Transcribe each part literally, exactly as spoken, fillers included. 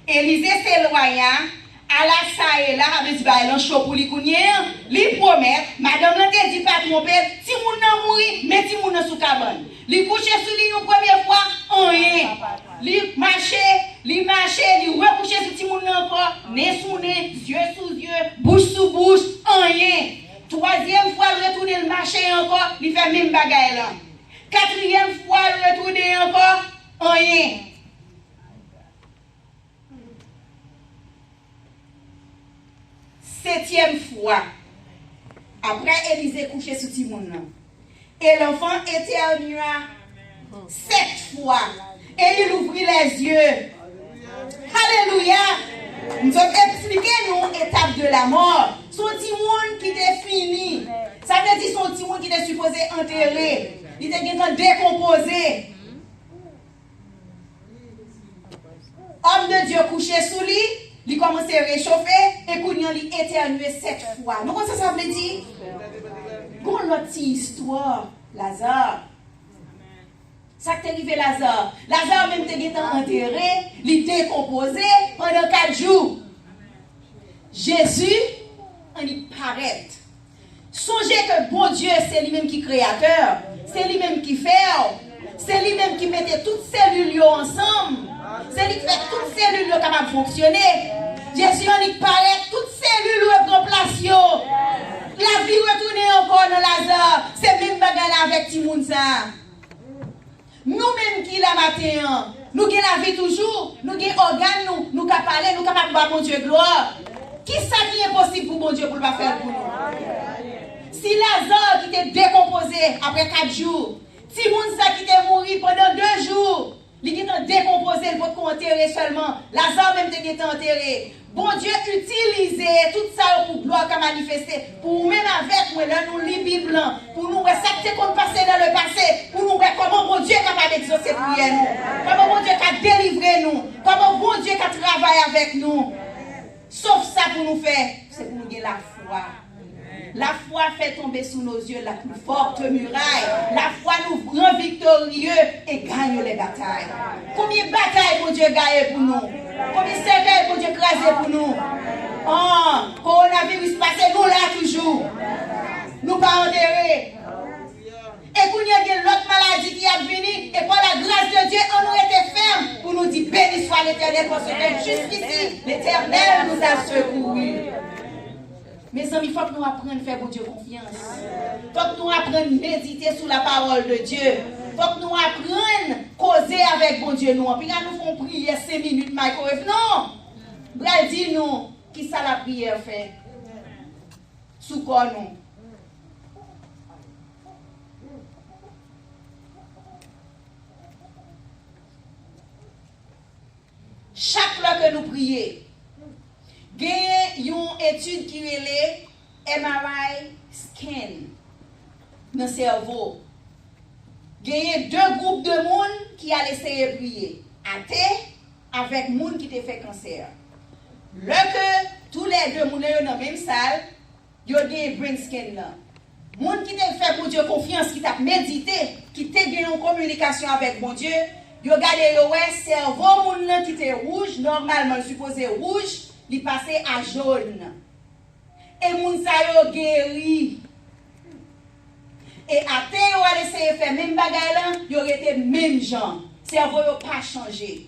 Elize se lwa a, ala sa ye la, sa vle di bagay lan cho pou li kounye a. Li pwomèt, madanm lan te di pa twonpe l, timoun nan mouri, men timoun nan sou kabann. Li kouche sou li yon premye fwa, anyen. Li mache, li mache, li rekouche sou timoun nan ankò, nen sou nen, zye sou zye, bouch sou bouch, anyen. Twazyèm fwa l retounen, l mache ankò, li fè menm bagay lan. Katriyèm fwa l retounen ankò, anyen. Setyèm fwa, apre Elize kouche sou timoun nan, et l'enfant éternua sept fois, et il ouvrit les yeux. Alelouya! M sot eksplike nou etap de la mò. Se yon timoun ki te fini. Sa vle di se yon timoun ki te sipoze antere. Li te gentan dekonpoze. Òm de Dye kouche sou li, li kòmanse rechofe, e kounye a li etènye sèt fwa. Nou konn sa sa vle di? Gon lòt ti istwa, Laza. Sa k te rive Laza? Laza menm te gentan antere, li dekonpoze pandan kat jou. Jezi annik parèt. Sonje ke Bondye se li menm ki kreyatè, se li menm ki fè w, se li menm ki mete tout selil yo ansanm, se li k fè tout selil yo kapab fonksyone. Jezi annik parèt, tout selil repran plas yo. Lavi retounen ankò nan Laza. Se menm bagay la avèk timoun sa a. Nou menm ki la maten an, nou gen lavi toujou, nou gen ògàn nou, nou ka pale, nou kapab ba Bondye glwa. Kisa ki enposib pou Bondye pou l pa fè l pou nou? Si Laza ki te dekonpoze apre kat jou, timoun sa ki te mouri pandan de jou, li gentan dekonpoze, li potko antere sèlman, Laza menm te gentan antere. Bondye itilize tout sa yo pou glwa ka manifeste. Pou ou menm avèk mwen, lè nou li Bib lan, pou nou wè sa k te konn pase nan lepase, pou nou wè kòman Bondye kapab egzose priyè nou, kòman Bondye ka delivre nou, kòman Bondye ka travay avèk nou. Sof sa pou nou fè, se pou nou gen lafwa. Lafwa fè tonbe sou nou zye la pli fòt miray. Lafwa nou ran viktorye e gaye lè batay. Konbyen batay Bondye gaye pou nou? Konbyen sèkèy Bondye kraze pou nou? An, kowonaviris pase, nou la toujou. Nou pa antere. E kounye a gen lòt maladi ki ap vini, e pa la gras de Dye, an nou rete fèm pou nou di, Béni soit l'Éternel, parce que jusqu'ici, l'Éternel nous a secourus. Mezanmi, fòk nou aprann fè Bondye konfyans. Fòk nou aprann medite sou la parole de Dieu. Fòk nou aprann koze avèk Bondye nou an. Piga nou fè yon priyè senk minit microwave. Non! M pral di nou kisa lapriyè fè sou kò nou. Chak lè ke nou priye, genyen yon etid ki rele M R I scan nan sèvo. Genyen de gwoup de moun ki al eseye priye, ate avèk moun ki te fè kansè. Lè ke toulède moun yo nan menm sal, yo gen brain scan nan. Moun ki te fè Bondye konfyans, ki t ap medite, ki te gen yon kominikasyon avèk Bondye, yo gade, yo wè sèvo moun nan ki te wouj, nòmalman l sipoze wouj, li pase a jòn. E moun sa yo geri. E ate yo al eseye fè menm bagay lan, yo rete menm jan. Sèvo yo pa chanje.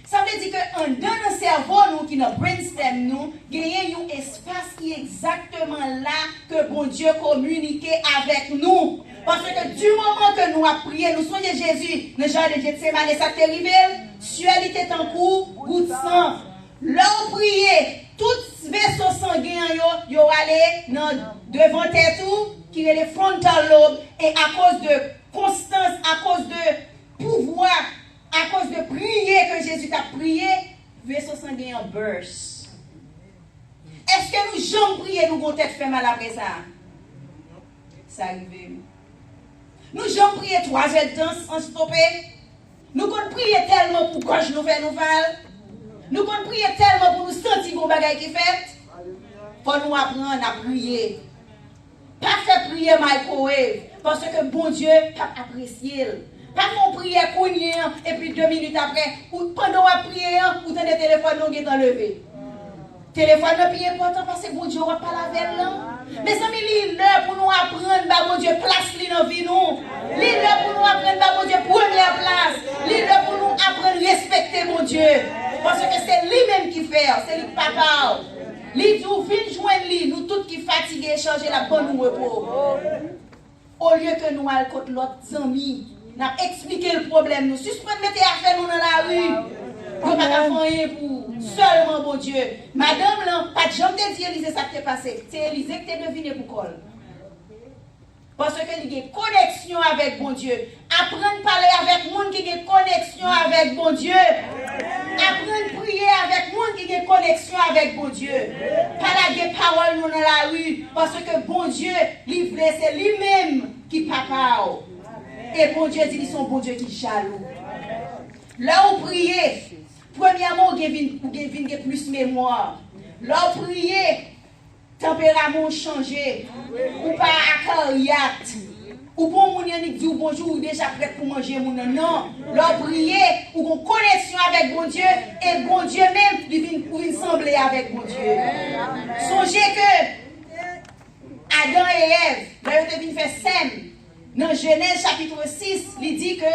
Sa vle di ke anndan nan sèvo nou ki nan brainstem nou, genyen yon espas ki egzakteman la ke Bondye kominike avèk nou. Paske di moman ke nou ap priye, nou sonje Jezi nan jaden Jetsemane, sa k te rive l? Syèl li te tankou gout san. Lè w priye, tout veso sangen an yo, yo ale nan devan tèt ou, ki rele frontal lobe, e akoz de konstans, akoz de pouvwa, akoz de priye ke Jezi t ap priye, veso sangen an burst. Èske nou janm priye, nou gon tèt fè mal apre sa? Sa rive m. Nou janm priye twazè tan san stope? Nou konn priye tèlman pou gòj nou fè nou fal? Nou konn priye tèlman pou nou santi gon bagay ki fèt? Fò nou aprann ap priye. Pa fè priyè microwave, paske Bondye p ap apresye l. Pa fè yon priyè kounye an, epi de minit apre, ou, pandan w ap priye an, ou tande telefòn nan gentan leve. Telefòn nan pi enpòtan pase Bondye w ap pale avè l lan. Mezanmi, li lè pou nou aprann ba Bondye plas li nan vi nou. Li lè pou nou aprann ba Bondye premyè plas. Li lè pou nou aprann respekte Bondye. Paske se li menm ki fè, se li k papa w. Li di w vin jwenn li, nou tout ki fatige e chaje, l ap ban nou repo. Olye ke nou al kot lòt zanmi, n ap eksplike l pwoblèm nou. Sispann mete afè nou nan lari. Yo pa ka fè anyen pou ou. Sèlman Bondye. Madanm lan pa t janm te di Elize sa k te pase. Se Elize ki te devine pou kò l. Paske li gen koneksyon avèk Bondye. Aprann pale avèk moun ki gen koneksyon avèk Bondye. Aprann priye avèk moun ki gen koneksyon avèk Bondye. Pa lage pawòl nou nan lari, paske Bondye, li vle se li menm ki papa w. E Bondye di li se yon Bondye ki jalou. Lè w priye, premyèman, ou gen vin, ou gen vin gen plis memwa. Lè w priye, tanperaman w chanje. Ou pa akaryat. Ou pa yon moun annik di w bonjou, ou deja prèt pou manje moun nan. Non. Lè w priye, ou gon koneksyon avèk Bondye, e Bondye menm, li vin, ou vin sanble avèk Bondye. Sonje ke Adan e Èv, lè yo te vin fè sèm, nan Jenèz chapit sis, li di ke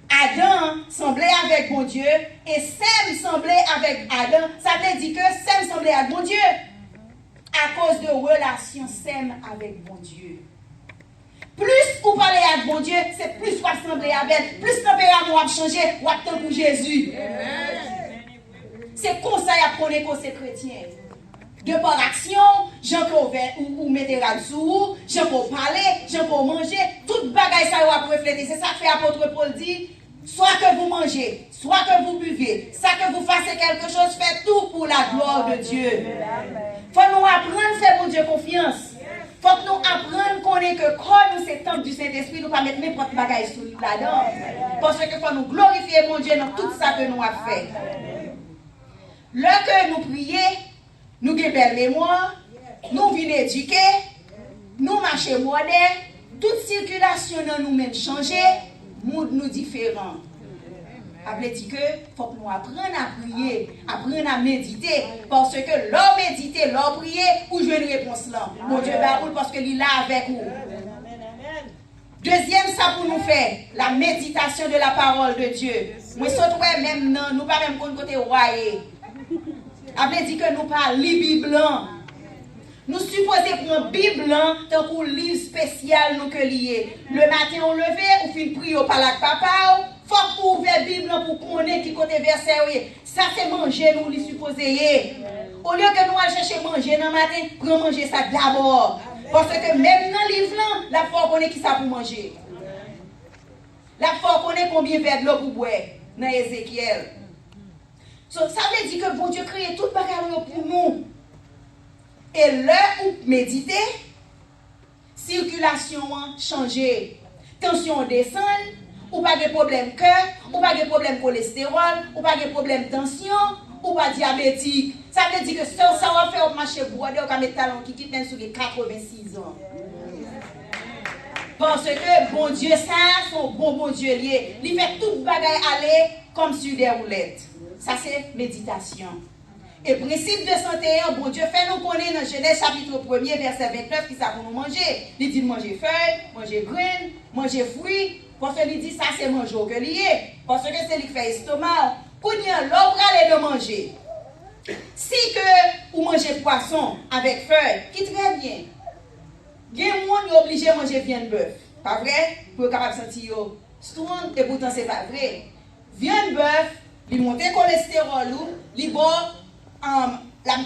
Adan sanble avèk Bondye, e Sèm sanble avèk Adan. Sa vle di ke Sèm sanble ak Bondye. Akoz de relasyon Sèm avèk Bondye. Plis ou pale ak Bondye, se plis w ap sanble avè l. Plis tanperaman w ap chanje, w ap tankou Jezi. Se konsa y ap konnen ke w se kretyen. De pa aksyon w, jan ke w vè, ou, ou mete rad sou ou, jan ke w pale, jan ke w manje, tout bagay sa yo ap reflete. Se sa k fè apot Pòl di, soit que vous mangez, soit que vous buvez, soit que vous fassiez quelque chose, faites tout pour la gloire de Dieu. Fò nou aprann fè Bondye konfyans. Fòk nou aprann konnen ke kò nou se tanp di Sentespri, nou pa met nenpòt bagay sou ladan. Paske fò nou glorifye Bondye nan tout sa ke nou ap fè. Lè ke nou priye, nou gen bèl memwa, nou vin edike, nou mache bwòdè, tout sikilasyon nan nou menm chanje, mood nou diferan. Sa vle di ke fòk nou aprann a priye, aprann a medite, paske lè w medite, lè w priye, ou jwenn repons lan. Bondye ba ou l paske li la avèk ou. Dezyèm sa pou nou fè, la méditation de la parole de Dieu. Mwen sot wè menm nan, nou pa menm konn kote wa ye. Sa vle di ke nou pa li Bib lan. Nou sipoze pran Bib lan tankou liv espesyal nou ke li ye. Le maten ou leve, ou fin priye, ou pale ak papa w, fòk ou ouvè Bib lan pou konnen ki kote vèsè yo ye. Sa se manje nou li sipoze ye. Olye ke nou al chèche manje nan maten, pran manje sa dabò. Paske menm nan liv lan, l ap fè w konnen kisa pou manje. L ap fè w konnen konbyen vè dlo pou bwè nan Ezekyèl. So, sa vle di ke Bondye kreye tout bagay yo pou nou. E lè ou medite, sikilasyon an chanje. Tansyon w desann, ou pa gen pwoblèm kè, ou pa gen pwoblèm kolestewòl, ou pa gen pwoblèm tansyon, ou pa dyabetik. Sa vle di ke sèl sa w ap fè, w ap mache bwòdè, w ka met talon kikit, menm si w gen katrevensis an. Paske Bondye sa a, se yon bon Bondye li ye. Li fè tout bagay ale kòmsi de woulèt. Sa se meditasyon. E prensip de sante an, Bondye fè nou konnen nan Jenèz chapit premye, vèsè vennèf, kisa pou nou manje. Li di n manje fèy, manje grenn, manje fwi, paske li di sa se manje w ke li ye, paske se li k fè estoma w. Kounye a, lè w prale nan manje, si ke ou manje pwason avèk fèy, ki trè byen. Gen moun yo oblije manje vyann bèf, pa vre? Pou yo kapab santi yo strong, e poutan se pa vre. Vyann bèf, li monte kolestewòl ou, li ba w, um, l ap